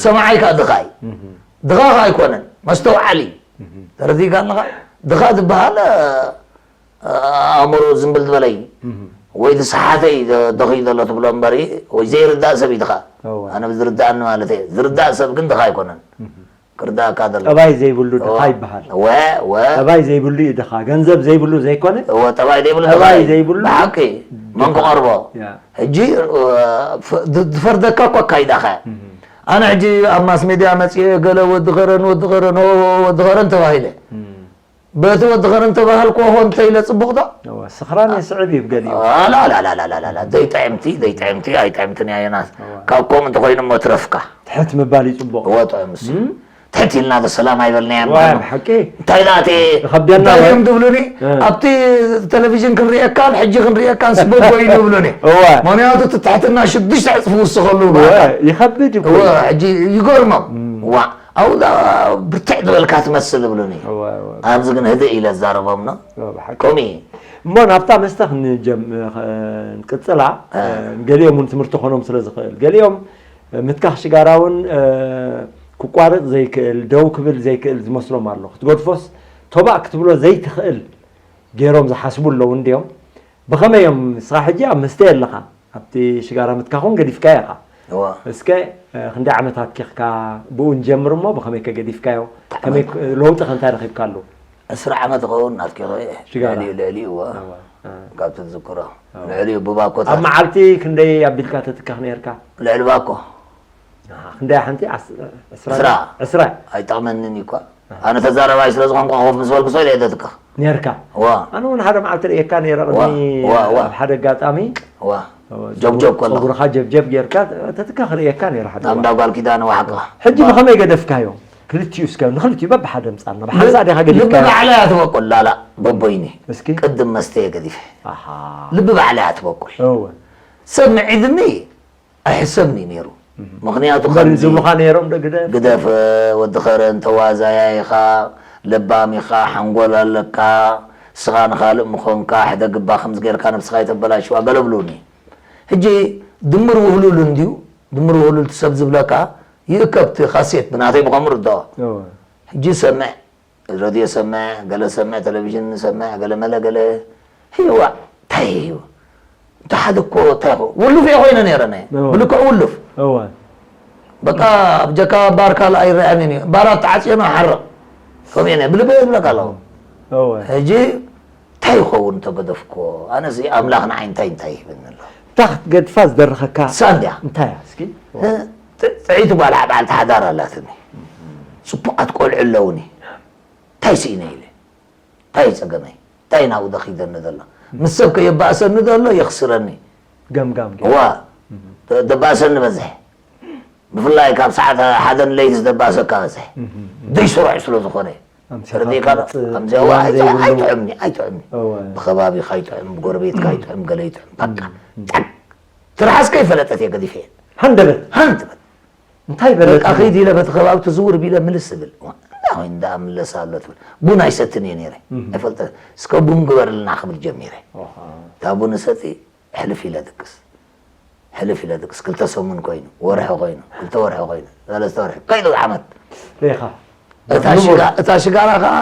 ሰማዓይ ከዓ ድኻ እዩ ድኻ ከዓ ኣይኮነን መስተውዓሊ እዩ ተረዲእካ ኣለኻ ድኻ ዝበሃል ኣእምሮ ዝም ብል ዝበለይ ወይ ዝሰሓተ እዩ ደኺ ዘሎ ትብሎ እምበሪ ወይ ዘይርዳእ ሰብ እዩ ድኻ እወ። ኣነ ዝርዳእኒ ማለት እየ ዝርዳእ ሰብ ግን ድኻ ኣይኮነን ክርዳእካ ዘሎ ጠባይ ዘይብሉ ድኻ ይበሃል ወ ወ ጠባይ ዘይብሉ እዩ ድኻ ገንዘብ ዘይብሉ ዘይኮነ እወ ጠባይ ዘይብሉ ጠባይ ድኻ እዩ። ዘይብሉ ብሓቂ መን ክቐርቦ ያ። ሕጂ እ፣ ፍ- ድ- ዝፈርደካ እኮ ኣካይዳኻ ኣነ ሕጂ ኣብ ማስ ሜድያ መፅአ ገለ ወዲ ኸረን ወዲ ኸረን ኦ፣ ወዲ ኸረን ተባሂለ በቲ ወዲ ኸረን ተባሃልኩ ሆ እንተኢለ ፅቡቕ ዶ እወ፣ ስኽራን የስዕብ እዩ ገሊኡ ላላላላላላ ዘይጥዕምቲ ዘይጥዕምቲ ኣይጥዕምትን እያ ዮናስ ካብ ከምኡ እንተኮይኑ መትረፍካ ትሕት ምባል እዩ ፅቡቕ እወ ጥዑም እሱ ትሕት ኢልና ዶ ሰላም ኣይበልናያ ዋ ብሓቂ እንታይ ዳእቲ ይኸብደና እንታይ ወይ? እዮም ዝብሉኒ እ። ኣብቲ ቴሌቪዥን ክንሪኤካን ሕጂ ክንሪኤካን ስበቦ እዩ ዝብሉኒ እወ ምክንያቱ እቲ ትሕትና ሽዱሽተ ዕፅፊ ውስኸሉ እወ፣ ይኸብድ እኮ እወ ሕጂ ይገርሞም ዋ ኣብኡ ዳ ብርትዕ ዝበልካ ትመስል ይብሉኒ እወ፣ እወ፣ ኣብዚ ግን ህድእ ኢለ ዛረቦም ነው እወ፣ ብሓቂ ኮሚ እሞ ናብታ መስተ ክንጀም- ክንቅፅላ እ። ገሊኦም እውን ትምህርቲ ክኾኖም ስለ ዝኽእል ገሊኦም ምትካኽ ሽጋራ እውን እ፣ ክቋርጥ ዘይክእል ደው ክብል ዘይክእል ዝመስሎም ኣሎ ክትገድፎስ ቶባእ ክትብሎ ዘይትኽእል ገይሮም ዝሓስቡ ኣለዉ እንዲዮም ብኸመይ እዮም ንስኻ ሕጂ ኣብ መስተ ኣለኻ ኣብቲ ሽጋራ ምትካኽ እውን ገዲፍካዮ ኢኻ እዋ እስከ እ፣ ክንደይ ዓመታት ኪኽካ ብኡ ንጀምር እሞ ብኸመይ ከ ገዲፍካዮ ከመይ ክ- ለውጢ ከ እንታይ ረኺብካሉ ዕስራ ዓመት ይኸውን ናትኪ ኸ ሽጋራ። ልዕሊኡ ልዕሊኡ እዋ እዋ፣ እ። ካብ ትዝክሮ ልዕሊኡ ብባኮታት ኣብ መዓልቲ ክንደይ ኣቢልካ ተትካኽ ነርካ ልዕሊ ባኮ ኣሃ፣ ክንደይ ሓንቲ ዓስ- ዕስራ ዕስራ። ዕስራ ኣይጠቕመንን እዩ እኳ ኣነ ተዛረባይ ስለ ዝኾንኩ ኮፍ ምስ በልኩ ሰው ኢለ ተትካ ነርካ ዋ ኣነ እውን ሓደ መዓልቲ ርእየካ ነረ ዋ፣ ቅድሚ ዋ፣ ዋ። ኣብ ሓደ ኣጋጣሚ ዋ ጀብጀብ ከሎ ፀጉርኻ ጀብጀብ ጌርካ ተትካ ክርእየካ ነረ ሓደ ናብ እንዳ ጓል ኪዳነ ዋሕካ ሕጂ ብኸመይ ገደፍካዮ ክልቲኡ እስከ ንክልቲኡ በብሓደ ምፃልና ብሓንሳእ ዲኻ ልቢ ገዲፍካዮ ባዕላ እያ ትበቁል ላላ በቦይኒ እስኪ ቅድም መስተ እየ ገዲፈ ኣሃ ልቢ ባዕላ እያ ትበቁል እወ ሰብ ምዒድኒ ኣይሕሰብን እዩ ነይሩ ምኽንያቱ እምበር ከምዚ ዝብሉኻ ነይሮም ዶ ግደ ግደፍ ወዲ ኸረን ተዋዛያ ኢኻ ለባም ኢኻ ሓንጎል ኣለካ ንስኻ ንኻልእ ምኾንካ፣ ሕደግባ ከምዚ ጌርካ ነብስኻ ይተበላሽዋ፣ ገለ ብሉኒ። ሕጂ ድምር ውህሉል እንድዩ፣ ድምር ውህሉል እቲ ሰብ ዝብለካ ይእከብ፣ እቲ ካሴት ብናተይ ብኸምኡ ርድኦ። እወ። ሕጂ ሰምዕ፣ ሬድዮ ሰምዕ፣ ገለ ሰምዕ፣ ቴሌቪዥን ሰምዕ፣ ገለ መለ ገለ። ህይዋ፣ እንታይ እዩ? እንተ ሓደ እኮ እንታይ ይኸውን? ውሉፍ እየ ኮይነ ነይረ፣ ናይ እወ። ብልክዕ ውሉፍ። እወ። በቃ ኣብ ጀካ ባር ካልእ ኣይረኣየንን እዩ። ባራት ተዓጽዮ ነው ሓርቕ። ከምኡ እየ ነይረ። ብልበ ዝብለካ ኣለኹ። እወ። ሕጂ እንታይ ይኸውን እንተገደፍኩዎ? ኣነሲ ኣምላኽ ንዓይ እንታይ እንታይ ይህበኒ ኣሎ? እታ ክትገድፋ ዝደረኸካ እሳ እንድያ። እንታይ እያ እስኪ? እ፣ ጥ-፣ ጥዕይቲ ጓል በዓልቲ ሓዳር ኣላትኒ። ጽቡቓት ቆልዑ ኣለውኒ። እንታይ ስኢነ ኢለ? እንታይ ጸገመይ? እንታይ ናብኡ ደኺደኒ ዘሎ? ምስ ሰብ ከየባእሰኒ ዘሎ የኽስረኒ። ገምጋም ገይሩ። እዋ፣ ደ-፣ ደባእሰኒ በዝሕ። ብፍላይ ካብ ሰዓት ሓደ ንለይቲ ዝደባእሰካ በዝሕ። እህ፣ እህ። ደይ ስሩዕ ስለ ዝኾነ። ኣምሲኻ ተረዲእካ ዶ? ትመጽእ ከምዚ እዋን እዋ፣ ኣይት-፣ ዘይብሉ። ኣይትጥዕምኒ፣ ኣይትጥዕምኒ። እወ። ብኸባቢኻ ኣይጥዕም፣ ብጎረቤትካ ኣይጥዕም፣ ገለ ኣይጥዕም። በቃ፣ እም፣ እም። ጠቅ። ትርሓስ ከይፈለጠት እየ ገዲፈ። ሃንደበት። ሃንደበት። እንታይ በለት? በቃ፣ ከይድ ኢለ በቲ ከባቢ ትዝውር ቢለ ምልስ እብል። እንዳ ወይ እንዳ ምለስ ኣሎ ትብል። ቡን ኣይሰትን እየ ነይረ። እም። ኣይፈልጠ-፣ እስከ ቡን ግበርልና ክብል ጀሚረ። ኦሃ። እታ ቡን እሰቲ፣ ሕልፍ ኢለ ድቅስ። ሕልፍ ኢለ ድቅስ። ክልተ ሰሙን ኮይኑ፣ ወርሒ ኮይኑ፣ ክልተ ወርሒ ኮይኑ፣ ሰለስተ ወርሒ፣ ከይዱ ዓመት። ሬኻ። እታ ሽጋ-፣ እታ ሽጋራ ኸዓ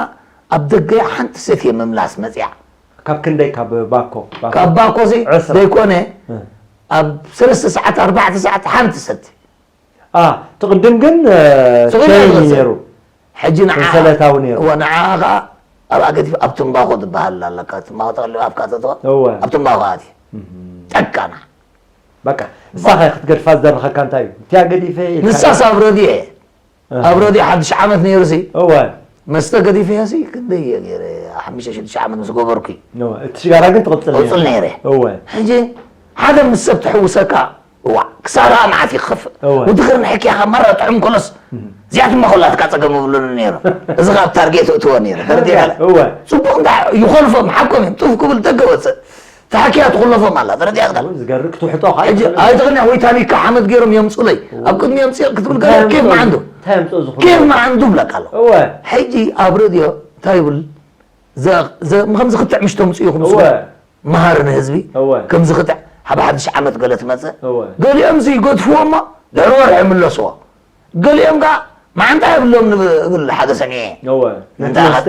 ኣብ ደገ ሓንቲ ሰትየ ምምላስ መጽያ። ካብ ክንደይ? ካብ ባኮ? ባኮ። ካብ ባኮ ሲ ዕስራ። ዘይኮነ፣ እ። ኣብ ሰለስተ ሰዓት፣ ኣርባዕተ ሰዓት ሓንቲ ሰቲ። ኣ፣ ትቕድም ግን፣ እ፣ ስቕ ኢለ ሸይን እዩ ዝወስድ። ነይሩ። ሕጂ ንዓ-፣ ሰንሰለታዊ ነይሩ። እወ፣ ንዓ ኸዓ ኣብኣ ገዲፍ ኣብ ትምባኾ ትበሃል ኣለካ። ትምባኾ ተቐልብ ኣፍካ ተእትዋ፣ እወ። ኣብ ትምባኾ ኣትየ። እህ። ጠቃና። በቃ፣ ንሳ ኸ ክትገድፋ ዝደረኸካ እንታይ እዩ? እቲኣ ገዲፈ ኢልካ ንሳስ ኣብ ረድዮ እየ። እህ። ኣብ ረድዮ ሓድሽ ዓመት ነይሩ ሲ። እወ። መስተ ገዲፈ እየ ሲ፣ ክንደይ እየ ገይረ? ሓሙሽተ ሽዱሽተ ዓመት ምስ ገበርኩ እዩ። እወ። እቲ ሽጋራ ግን ትቕጽል ነይሩ። ትቕጽል ነይረ። እወ። ሕጂ ሓደ ምስ ሰብ ትሕውሰካ፣ እዋ፣ ክሳራ መዓት ይኸፍእ። እወ። ወዲ ኸር ንሕክያኻ መራ ጥዑም ኮሎስ፣ እህ። እዚኣትማ ኹላትካ ጸገም ይብሉኒ ነይሩ። እዚ ኻብ ታርጌት እእትዎ ነይሩ። ተረዲእካ? እወ። ጽቡቕ እንዳ ይኾልፎም፣ ሓቆም እዮም። ጡፍ ክብል ደገ ወጽእ። ተሓኪያ ትኹለፎም ኣላ። ተረዲእካ? እወ፣ ዝገርም ክትውሕጦ ኸኣ ሕጂ ይትኽእል። ኣይትቕንዕ ወይ ታኒካ ሓመድ ገይሮም የምጹለይ። እወ። ኣብ ቅድሚ የምጽእ ክትብል እንታይ ገለ ኬፍ የምጽኡ? መዓንዱ። እንታይ የምጽኡ ዝኹሉ? ኬፍ መዓንዱ ብለካ ኣለኹ። እወ። ሕጂ ኣብ ረድዮ እንታይ ይብል? ዘ-፣ ዘ-፣ ከምዚ ክትዕ ምሽ ተምጽኡ ይኹም እወ። ስለ መሃሪ ንህዝቢ እወ። ከምዚ ክትዕ፣ ኣብ ሓድሽ ዓመት ገለ ትመጽእ። እወ። ገሊኦም እዚ ይገድፍዎ እሞ ድሕሪ ወርሒ ይምለስዎ። ገሊኦም ከኣ መዓንጣ የብሎም ንብል ሓደ ሰሚዐ። እወ። ነቲ ነቲ መስተ።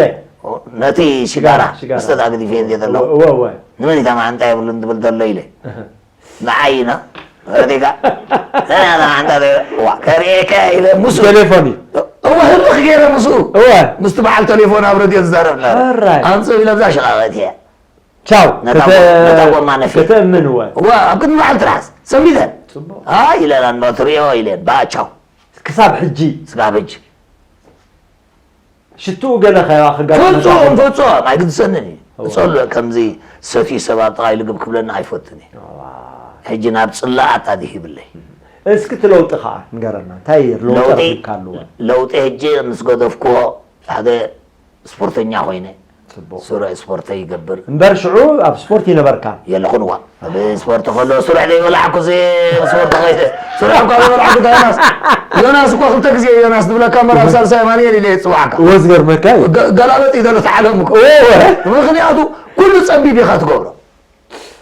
ነቲ ሽጋራ፣ ሽጋራ። መስተ ደኣ ገዲፈ እንድየ ዘለኹ። እወ፣ እወ፣ እወ። ንመን ኢታ መዓንጣ የብሉን ትብል ዘሎ ኢለ። እህ። ንዓይ ኢና። ረዲካ? ንዓይ ኢና መዓንጣ ዘይ-፣ ዋ፣ ከርእየካ ኢለ ምስኡ። ቴሌፎን እዩ። እወ፣ ህልኽ ገይረ ምስኡ። እወ። ምስቲ በዓል ቴሌፎን ኣብ ረድዮ ዝዛረብ ነበረ። ሕራይ። ኣምጽእ ኢለ ብዛ ሸቓቐት እየ። ቻው። ነታ ከተ-፣ ጎ-፣ ነታ ጎማ ነፊ። ከተእምን እወ። እወ፣ ኣብ ቅድሚ በዓል ትርሓስ። ሰንቢተን። ጽቡቕ። ኣይ፣ ኢለና፣ እንዶ ትርእዮ ኢለን። ብኣ ቻው። ክሳብ ሕጂ። ስጋብ ሕጂ። ሽትኡ ገለ ከ-፣ ክጋጥመካ ፍጹም፣ ከሎ? ፍጹም። ኣይግድሰንን እዩ። እወ። እጸልኦ፣ ከምዚ ሰትዩ ሰብ ኣብ ጥቓይ ልግብ ክብለኒ ኣይፈቱን እዩ። እዋ። ሕጂ ናብ ጽላኣት ኣድሂብለይ። እስኪ እቲ ለውጢ ከኣ ንገረና። እንታይ ለውጢ ለውጢ፣ ረኺብካ ኣለዎ? ለውጢ ሕጂ ምስ ገደፍክዎ ሓደ ስፖርተኛ ኮይነ፣ ጽቡቕ። ስሩዕ ስፖርተይ ይገብር። እምበር ሽዑ ኣብ ስፖርት ይነበርካ? የለኹን እዋ። ኣብ ስፖርት ከሎ ስሩዕ ዘይበላዕኩ፣ እዚ ስፖርት ከይደ፣ ስሩዕ እኳ ዘይበላዕኩ፣ ዮናስ፣ ዮናስ እኮ ክልተ ግዜ ዮናስ ዝብለካ እምበር፣ ኣብ ሳልሳይ ኣማኑኤል ኢለ እየ ዝጽዋዓካ። እወ፣ ዝገርመካ እዩ። ገ-፣ ገላበጥ እዩ ዘሎ እቲ ዓለም እኮ። እወ። ምኽንያቱ ኩሉ ጸቢብ ኢኻ ትገብሮ።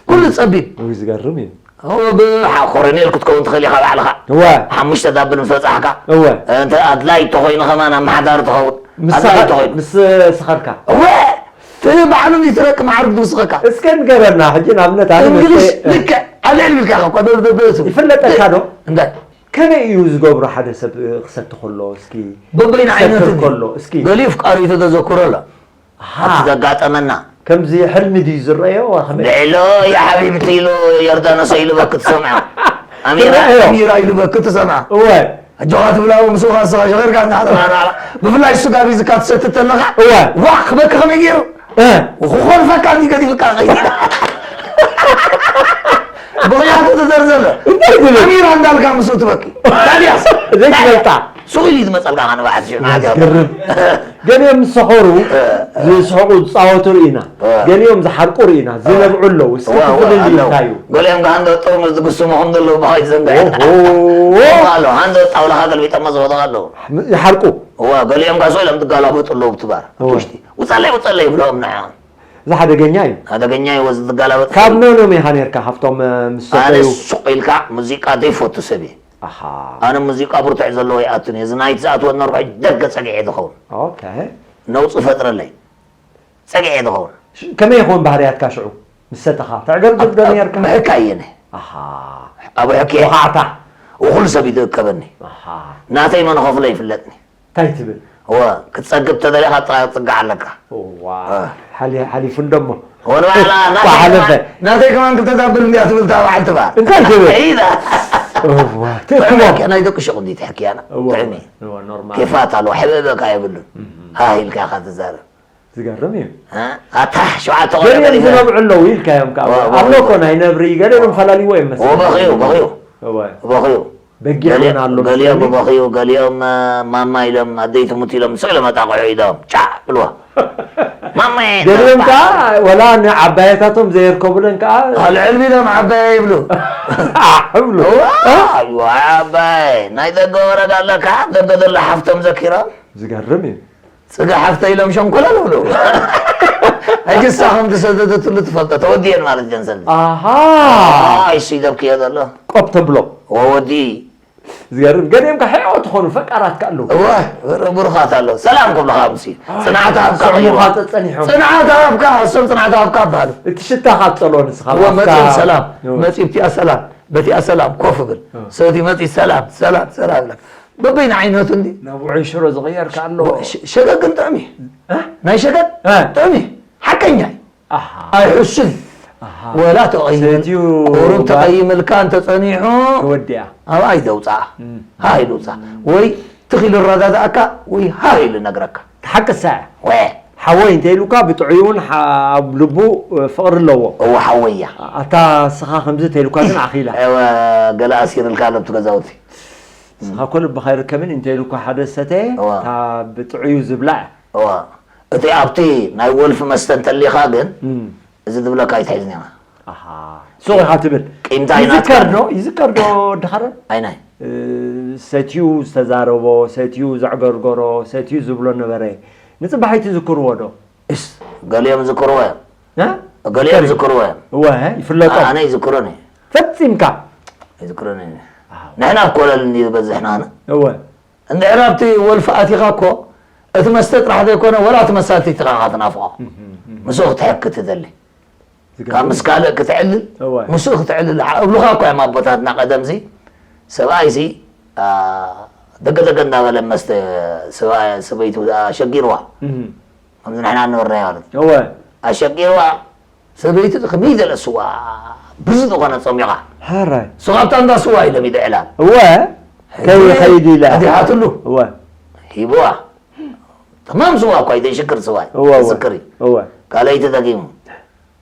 ኩሉ ጸቢብ። እወ፣ ዝገርም እዩ። እወ፣ ብ-፣ ሓ-፣ ኮሎኔል ክትከውን ትኽእል ኢኻ ባዕልኻ። እወ። ሓሙሽተ ዳብል ምስ በጻሕካ። እወ። እንተ ኣድላይ እንተኾይኑ ከማን ኣመሓዳሪ ትኸውን። ምስ ኣድላይ ሰኸ-፣ እንተኾይኑ። ምስ ሰኸርካ። እወ፣ እቲ ባዕሉ ይትረቅ ማዕርግ ዝውስኸካ። እስከ ንገረና፣ ሕጂ ንኣብነት ኣነ እንግሊሽ መስተ-፣ ልክዕ ኣብ ልዕሊ ኢልካ ኢኻ እኮ፣ ብ-፣ ብ-፣ ብ-፣ ይፍለጠካ ዶ? እንታይ? ከመይ እዩ ዝገብሮ ሓደ ሰብ ክሰቲ ከሎ? እስኪ በበይኑ ክሰክር ዓይነቱ ከሎ፣ እስኪ። ገሊኡ ፍቃሩ እዩ ተዘክሮ ኣሎ። ኣሃ። ኣብቲ ዘጋጠመና። ከምዚ ሕልሚ ድዩ ዝረኣዮ? ከመይ? ብዕሎ ያ ሓቢብቲ ኢሉ ዮርዳኖስ ኢሉ በክ ትሰምዖ። ኣሚራ። ትረኣዮ? ኣሚራ ኢሉ በክ ትሰምዓ። እወ። ኣጆኻ ትብላ፣ ምስኡ ኸኣ ንስኻ ሸኺርካ እናተባህላ። ብፍላይ እሱ ጋቢዝካ ትሰቲ ተለኻ፣ እወ። ዋእ፣ ክበኪ ከመይ ገይሩ? እ። ክኾልፈካ እንዲ ገዲፍካ ኸይድ። ብኽያቱ ትዘርዘር። እንታይ ትብል? ኣሚራ እንዳልካ ምስኡ ትበኪ። ታዲያስ? ዘይትፈልጣ። ሱቕ ኢሉ እዩ ዝመጸልካ፣ ንባዓት ሽዑ ናትያ። ዘገርም። ገሊኦም ምስ ሰኸሩ እ። ዝስሕቑ ዝጻወቱ ርኢና። እ። ገሊኦም ዝሓርቁ ርኢና። እ። ዝነብዑ ኣለዉ። እስኪ እዋ፣ እዋ፣ ክፍልል ኣለዉ። ኢልካዩ። ገሊኦም ከኣ እንዶ ጥርሙዝ ዝግስሙ ከም ዘለዉ ብኸይድ ዘንግዐ። ኦሆ። ኣለዉ። ሃንዶ ጣውላኻ ገልቢጦሞ ዝኸዱ ኣለዉ። ይሓርቁ። እዋ፣ ገሊኦም ከኣ ስቕ ኢሎም ዝጋላበጡ ኣለዉ ብቲ ባር። እዋ። ውሽጢ። ውጸለይ፣ ውጸለይ ይብሎም ንዕኦም። እዚ ሓደገኛ እዩ። ሓደገኛ እዩ። ወዚ ትጋላበጥ ካብ ነኖም ኢኻ ነርካ ካብቶም ምስ ኣነ ሰተዩ? ሱቕ ኢልካ ሙዚቃ ዘይፈቱ ሰብ እየ። ኣሃ ኣነ ሙዚቃ ብርቱዕ ዘለዎ ይኣቱን እየ። እዚ ናይት ዝኣትወ ነርሑ ደገ ጸግዐ ዝኸውን ኦኬ። ነውፂ ፈጥረለይ ጸግዐ ዝኸውን ሽ- ከመይ ይኸውን ባህርያትካ ሽዑ ምስ ሰተኻ? ተዕገርግር ዶ ነርካ? ምሕካየነ ኣሃ ኣብ ሕኬ ወኻዕታ ውኹል ሰብ ይትእከበኒ። ኣሃ ናተይ መን ኸፍሎ ይፍለጥኒ። እንታይ ትብል? እወ ክትጸግብ ተደሊኻ ጥራይ ክትጽጋዕ ኣለካ። ዋ ሓሊ- ሓሊፉ እንደሞ ወንባዕላ እኳ ሓለፈ። ናተይ ከማን ክተዳብል እንዲያ ትብል እታ በዓልቲ በዓል እንታይ ትብል? ኢላ እዋ ትእክቦ ናይ ደቂ ሸቕ እንዲ ትሕክያና እዋ ጥዕሚ እዋ ኖርማል ኬፋት ኣለዎ። ሕብእበካ የብሉን። ሃህ ኢልካ ኢኻ ትዛረብ። ዝገርም እዩ። ኣታ ሸውዓተ ቆልዑ ገሊኦም ገሊፈ ዝነብዑ ኣለዉ ኢልካዮም ከዓ ዋ፣ ዋ፣ ኣሎ ዋ። እኮ ናይ ነብሪ ገሊኦም ፈላልዎ እዮም መስል ወበኽዩ በኽዩ እዋ በኽዩ በጊዕ እውን ኣሎ ገሊኦም መስለኒ። በኽዩ ገሊኦም እ፣ ማማ ኢሎም ኣደይ ትሙት ኢሎም ስዕሎም ኣጣቕዑ ኢዶም ጫዕ ብልዋ። ማማ ገሊኦም ከዓ ወላ ንዓባየታቶም ዘየርከቡለን ከዓ ኣልዕል ቢሎም ዓባያ ይብሉ። እብሉ ዋ፣ ዋ፣ ዓባይ ናይ ደገ ወረዳ ኣለካ ደገ ዘሎ ሓፍቶም ዘኪሮም ዝገርም እዩ። ጽጋ ሓፍተ ኢሎም ሸንኮለል ብሉ። ሕጂ እሳ ከም ተሰደደትሉ ትፈልጦ ተወዲኤን ማለት ጀንሰል ኣሃ እሱ ይደብክዮ ዘሎ ቆብ ተብሎ ወወዲ ዝገርም ገሊኦም ከዓ ሕያወት ትኾኑ ፈቃራት ከዓ ኣለዉ። እወ ብሩኻት ኣሎ ሰላም ክብልኻ ምስ ጽንዓት ኣብካ ስዕሙኻ ቀይዋ ጸጸኒሖም ጽንዓት ኣብካ እሶም ጽንዓት ኣብካ ኣባሉ እቲ ሽታ ካብ ጸሎ ንስኻ እወ ኣብካ- መጺኦም ሰላም እወ። መጺ ብቲኣ ሰላም በቲኣ ሰላም ኮፍ ብል እወ። ሰቲ መጺ ሰላም ሰላም ሰላም ይብለካ በበይን ዓይነቱ እንዲ ናብ ውዑይ ሽሮ ዝቕየር ከዓ ኣሎ። ሸገግን ጥዕሚ ናይ ሸገግ እ። ጥዕሚ ሓቀኛ እዩ ኣሃ ኣይሕሱን ኣሃ ወላ ተቐይም ሰትዩ ቁሩብ ባ- ተቐይምልካ እንተጸኒሑ ተወዲኣ ኣብኣ ይደውፃኣ ሃ ኢሉ ውፃ ወይ ትኺሉ ረዳዳእካ ወይ ሃ ኢሉ ነግረካ ተሓቅሳ እያ ወ ሓወይ እንተ ኢሉካ ብጥዑይ እውን ሓ- ኣብ ልቡ ፍቕሪ ኣለዎ እወ ሓወያ ኣታ ስኻ ከምዚ እንተ ኢሉካ ግን ኣኺላ እወ ገለ ኣሲርልካ ኣሎ ኣብቲ ገዛውቲ ስኻ እኮ ልብኻ ይርከብን እንተ ኢሉካ ሓደ ሰተ እዋ። እታ ብጥዑዩ ዝብላ እያ እወ እቲ ኣብቲ ናይ ወልፊ መስተ እንተሊኻ ግን እዚ ዝብለካ ኣይትሕዝን ኢኻ ኣሃ። ሱቕ ኢኻ ትብል ቂምታ ይዝከር ይናትካ ዶ ይዝከር ዶ ድኻረ ኣይናይ ሰትዩ ዝተዛረቦ ሰትዩ ዘዕገርገሮ ሰትዩ ዝብሎ ነበረ ንፅባሒት ይዝክርዎ ዶ እስ ገሊኦም ዝክርዎ እዮም እ? ገሊኦም ዝክርዎ እዮም እወ ይፍለጦ ኣነ ይዝክሮን እዩ ፈፂምካ ይዝክሮን እዩ ንሕና ኮለል እንዲ ዝበዝሕና ኣነ እወ እንድሕር ኣብቲ ወልፊ ኣቲኻ እኮ እቲ መስተ ጥራሕ ዘይኮነ ወላ እቲ መሳትይትኻ ኢኻ ትናፍቖ ምስኡ ክትሕክ ትደሊ ካብ ምስ ካልእ ክትዕልል እወ ምስኡ ክትዕልል እብሉኻ እኮ እዮም ኣቦታትና ቀደምዚ ሰብኣይሲ ደገ ደገ እንዳበለ መስተ ሰበይቱ ኣሸጊርዋ ከምዚ ንሕና እንበርናዮ ማለት እወ ኣሸጊርዋ ሰበይቱ ከመይ ዘለ ስዋ ብዙ ዝኾነ ጾሚኻ ሓራይ ስዋ ኣብታ እንዳ ስዋ ኢሎም ይድዕላል እወ ከይኸይድ ኢለ ኣዲሓትሉ እወ ሂብዋ ተማም ስዋ እኳ ይደሽክር ስዋ እወ እወ ዝክር እዩ እወ ካልኣይቲ ደጊሙ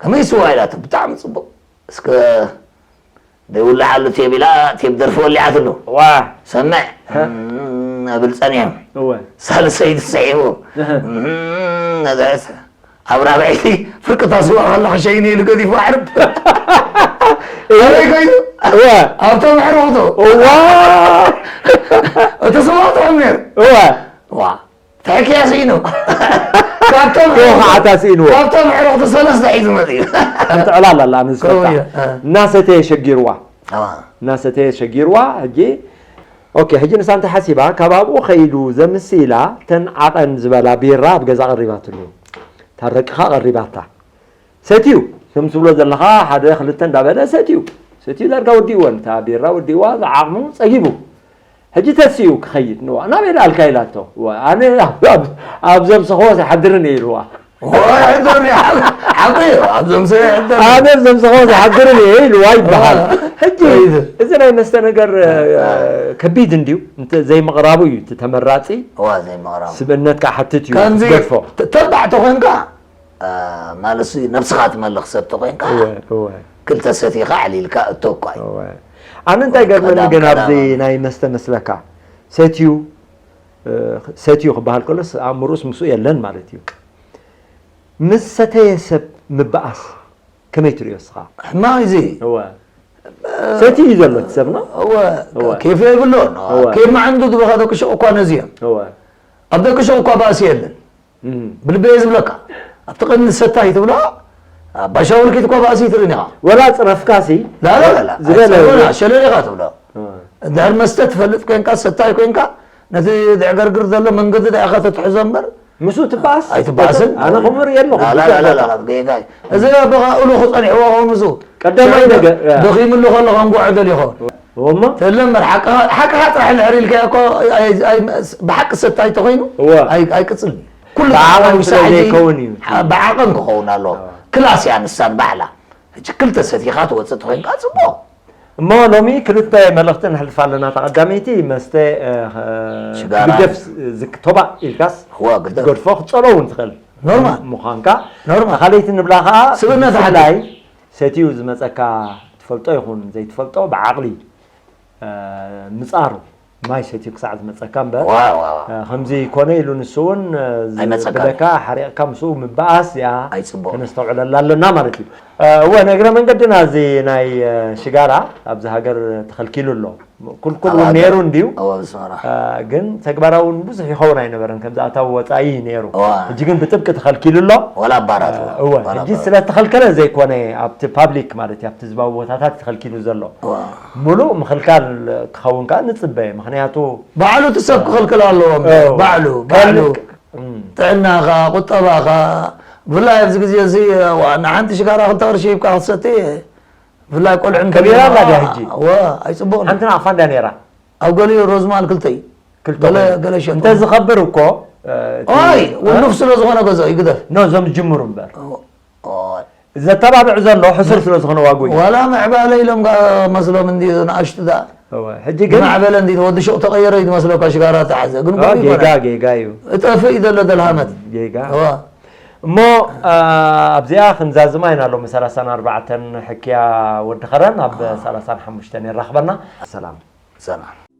ከመይ ስዋ ኢላቶ ብጣዕሚ ጽቡቕ እስከ ዘይውልዓሉ ቴብ ኢላ ቴብ ደርፊ ወሊዓትሉ ዋ ሰምዕ እብል ጸኒሑ እወ ሳልሰይቲ ስዒቡ ነዛስ ኣብ ራብዐይቲ ፍርቅታ ስዋ ከለካ ሸይኒ ኢሉ ገዲፉ ኣዕርብ ኣበይ ከይዱ እወ ኣብታ መሕረኽቶ እዋ እቲ ስዋ ጥዑም ነይሩ እወ ዋ ተሕክያ ስኢኑ ካብቶም ተወኻዕታ ስኢንዎ ካብቶም መሕረኽቲ ሰለስተ ሒዙ መፅኡ ከምቲ ዕላል ኣላ ኣነ ከምኡ እዩ፣ ዝፈልጣ እ። እናሰተየ ሸጊርዋ ኣዋ እናሰተየ ሸጊርዋ ሕጂ ኦኬ ሕጂ ንሳ እንታይ ሓሲባ ካብ ኣብኡ ከይዱ ዘምስ ኢላ ተን ዓቐን ዝበላ ቢራ ኣብ ገዛ ቀሪባትሉ ታረቅኻ ቀሪባታ ሰትዩ ከም ትብሎ ዘለኻ ሓደ ክልተ እንዳበለ ሰትዩ ሰትዩ ዳርጋ ወዲእወን እታ ቢራ ወዲእዋ ዝዓቕሙ ጸጊቡ ሕጂ ተስኡ ክኸይድ ንዋ ናበይ ደኣልካ ኢላቶ እዋ፣ ኣነ ኣብ- ኣብ- ኣብ ዘምሰኽዎ ዝሓድርን እየ ኢልዋ ሕደር ሓቂ እዩ ኣብ ዘምሰ ሕደር ኣነ ኣብ ዘምሰኽዎ ዝሓድርን እየ ኢልዋ ይበሃል ሕጂ እዚ ናይ መስተ ነገር እ፣ ከቢድ እንድዩ እንተ ዘይምቕራቡ እዩ እቲ ተመራፂ እዋ ዘይምቕራቡ ስብእነትካ ሓትት እዩ ከምዚ ገድፎ ተባዕ ተኾንካ ማለት ነብስኻ ትመልኽ ሰብ ተኾንካ እወ እወ ክልተ ሰቲኻ ዕሊልካ እቶ እኳ እዩ እወ ኣነ እንታይ ገርመኒ ቀዳም ግን ኣብዚ ቀዳም። ናይ መስተ መስለካ ሰትዩ እ፣ ሰትዩ ክበሃል ከሎስ ኣእምሮስ ምስኡ የለን ማለት እዩ ምስ ሰተየ ሰብ ምበኣስ ከመይ ትሪኦ እስኻ ሕማቕ እዚ እወ ሰትዩ እዩ ዘሎ እቲ ሰብና እወ እወ። ኬፍ የብሎን እወ። ኬፍ መዓንዱ ዝበኻ ደቂ ሸቕ እኳ ነዚ እዮም እወ ኣብ ደቂ ሸቕ እኳ ባእሲ የለን እም፣ ብልበየ ዝብለካ ኣብቲ ቀንዲ ሰታይ ትብሎ ኣባሻውል ኪትኳ ባእሲ ትርእን ኢኻ። ወላ ጽረፍካሲ ላላላ ዝበለ ሸለል ኢኻ ትብሎ። እንድሕር መስተ ትፈልጥ ኮንካ ሰታይ ኮንካ ነቲ ዝዕገርግር ዘሎ መንገዲ ዳኢኻ ተትሕዞ እምበር ምስኡ ትበኣስ ኣይትበኣስን። ኣነ ከምኡ ርኢ ኣለኹ። ላላላላ ጌጋይ እዚ በቓ እሉ ክጸኒሕዎ ኸውን ምስኡ ቀዳማይ ነገር ደኺምሉ ከሎ ከንጎዖ ደልዩ ኸውን እሞ ተለመር ሓቅኻ ጥራሕ እንድሕር ኢልካዮ እኮ ኣይ- ኣይ- ብሓቂ ሰታይ ተኾይኑ እወ። ኣይ- ኣይቅጽልን እዩ። ኩሉ ብዓቐን ተሓዋዊሱ ስለ ሕጂ ዘይከውን እዩ። ብዓቐን ክኸውን ኣለዎ። ክላስ እያ ንሳን ባዕላ። ሕጂ ክልተ ሰቲኻ ትወፅእ ተኾይንካ ፅቡቕ። እሞ ሎሚ ክልተ መልእኽቲ ነሕልፍ ኣለና። እታ ቀዳመይቲ መስተ እ፣ ሽጋራ። ግደፍ ዝክ- ቶባእ ኢልካስ እወ፣ ግደፍ። ትገድፎ ክትፀሎ እውን ትኽእል ኖርማል። ምዃንካ ኖርማል። ካልኣይቲ ንብላ ከዓ ስብእና ብፍላይ ተሓቲ። ሰትዩ ዝመፀካ ትፈልጦ ይኹን ዘይትፈልጦ ብዓቕሊ እ፣ ምፃሩ ማይ ሰትዩ ክሳዕ ዝመፀካ እምበር ዋው፣ ዋው፣ ዋው። እ፣ ከምዚ ኮነ ኢሉ ንሱ እውን እ፣ ኣይመፀካን። ዝብለካ ሓሪቕካ ምስኡ ምበኣስ እያ ኣይፅቡቕን። ክነስተውዕለላ ኣለና ማለት እዩ። እ፣ እወ ንእግረ መንገድና እዚ ናይ እ፣ ሽጋራ ኣብዚ ሃገር ተኸልኪሉ ኣሎ። ኩልኩል እውን ኣብ ነይሩ ሃገር- እንድዩ እወ፣ ብስመራ። እ፣ ግን ተግባራዊ እውን ብዙሕ ይኸውን ኣይነበረን ከምዚ ኣታዊ ወፃኢ ነይሩ። እወ። ሕጂ ግን ብጥብቂ ተኸልኪሉ ኣሎ። ወላ ኣባራት እወ። እወ ወላ ሕጂ ኣባራት። ስለተኸልከለ ዘይኮነ ኣብቲ ፓብሊክ ማለት እዩ ኣብቲ ህዝባዊ ቦታታት ተኸልኪሉ ዘሎ እወ። ሙሉእ ምኽልካል ክኸውን ከዓ ንፅበ ምክንያቱ ባዕሉ እቲ ሰብ ክኸልክል ኣለዎ እምበር፣ እወ። ባዕሉ ባዕሉ ከልክ- እም። ጥዕናኻ ቁጠባኻ ብፍላይ ኣብዚ ግዜ እዚ እዋ ንሓንቲ ሽጋራ ክልተ ቅርሺ ሂብካ ክትሰቲ ብፍላይ ቆልዑ ከቢራ ኣላ ድያ ሕጂ? እወ ኣይፅቡቕን። ሓንቲ ንኣፋ እንዳ ነይራ ኣብ ገሊኡ ሮዝማል ክልተ እዩ። ክልተ ገለ ኮይኑ። ገለ ሸጡ። እንተ ዝኸብር እኮ እ፣ እቲ- ኦይ እ? ውኑፍ ስለ ዝኾነ ገዛኡ ይግደፍ። ኖ እዞም ዝጅምሩ እምበር ኦይ። ዘተባብዕ ዘሎ ሕሱር ስለ ዝኾነ ዋጉ እዩ። ዋላ ምዕባለ ኢሎም ከኣ መስሎም እንዲ ንኣሽቱ ደኣ እወ፣ ሕጂ ግን ማዕበለ እንዲ ወዲ ሹቕ ተቐየረ እዩ ዝመስለካ ሽጋራ ተሓዘ ግን ኦ፣ ከምኡ ጌጋ ይኮነ። ጌጋ እዩ። እጠፍእ እዩ ዘሎ ደልሃመት። ጌጋ እዋ። እሞ እ፣ ኣብዚኣ ክንዛዝማ ኢና ሎሚ ሰላሳን ኣርባዕተን ሕክያ ወዲ ኸረን ኣብ ሰላሳን ሓሙሽተን የራኽበና። ሰላም። ሰላም።